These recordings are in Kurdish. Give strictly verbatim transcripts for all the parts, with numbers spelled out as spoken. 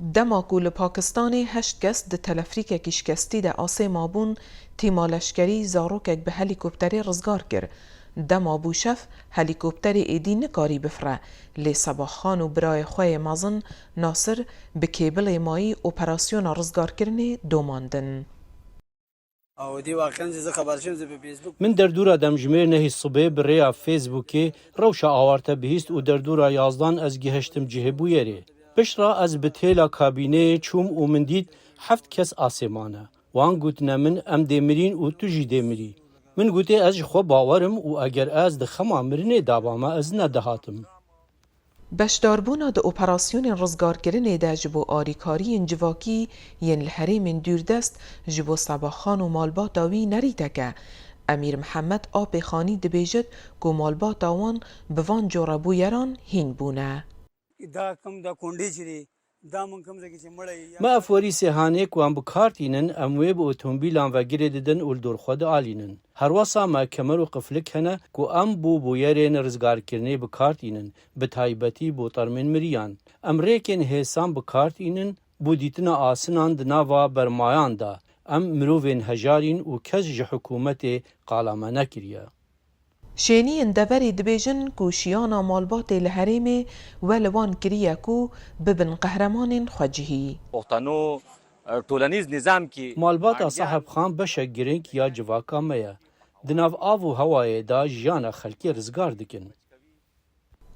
Dema ku li Pakistanê heşt kes di telefrîkekî şikestî de asê mabûn, tîma leşkerî zarokek bi helîkopterê rizgar kir. Dema bû şev, helîkopterê êdî nikarî bifire, lê Sebahxan û birayê xwe yê mezin Nasir bi kêbilê mayî operasyona rizgarkirinê domandin. Min derdora demjimêr nehî sibê bi rêya Facebookê rewşa awarte bihîst û derdora yazdan ez gihiştim cihê bûyerê. Pişt re ez bi têla kabîneyê çûm û min dît heft kes asê mane. Wan gotine min, em dê mirîn û tu jî dê mirî. Min gotê ez ji xwe bawer im û eger ez di xema mirinê dabame ez nedihatim. Beşdarbûna di operasyonên rizgarkirinê de ji bo alîkariyên civakî yên li herêmên dûrdest ji bo Sebaxan û malbata wî nerîtek e. Emîr Mihemed Apê Xanî dibêjit ku malbata wan bi van cora bûyeran hîn bûne. Me ev werîsê hanê ku em bi kar tînin, em wê bi otomobîlan ve girê didin û li dor xwe dialînin. Herwesa me kemer û qiflik hene ku em bo bûyerên rizgarkirinê bi kar tînin, bi taybetî bo termên miriyan. Em rêkên hêsan bi kar tînin bo dîtina asinan di nava bermayan de. Em mirovên hejar în û kes ji hikûmetê qala me nekiriye. Şêniyên deverê dibêjin ku şiyana malbatê li herêmê we li wan kiriye ku bibin qehremanên xwecihî. Malbata Sahebxan beşek girîng ya civaka me ye. Di nav av û hewayê de jiyana xelkê rizgar dikin.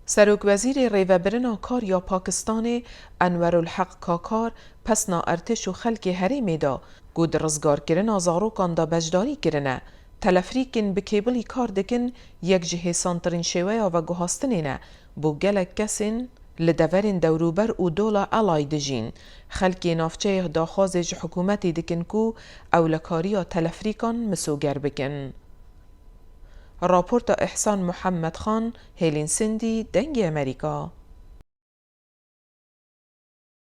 Serokwezîrê Rêvebirina Kar ya Pakistanê Enwerulheq Kakar pesna ertiş û xelkê herêmê da ku di rizgarkirina zarokan de beşdarî kirine. Telefrîkên bi kêbilî kar dikin yek ji hêsantirîn şêweya veguhastinê ne bo gelek kesên li deverên dewrûber û dola Alay dijîn. Xelkê navçeyê daxwazê ji hikûmetê dikin ku ewlekariya telefrîkan misoger bikin. Raporta Îhsan Muhemmed Xan, Hêlîn Sindî, Dengê Amerîka.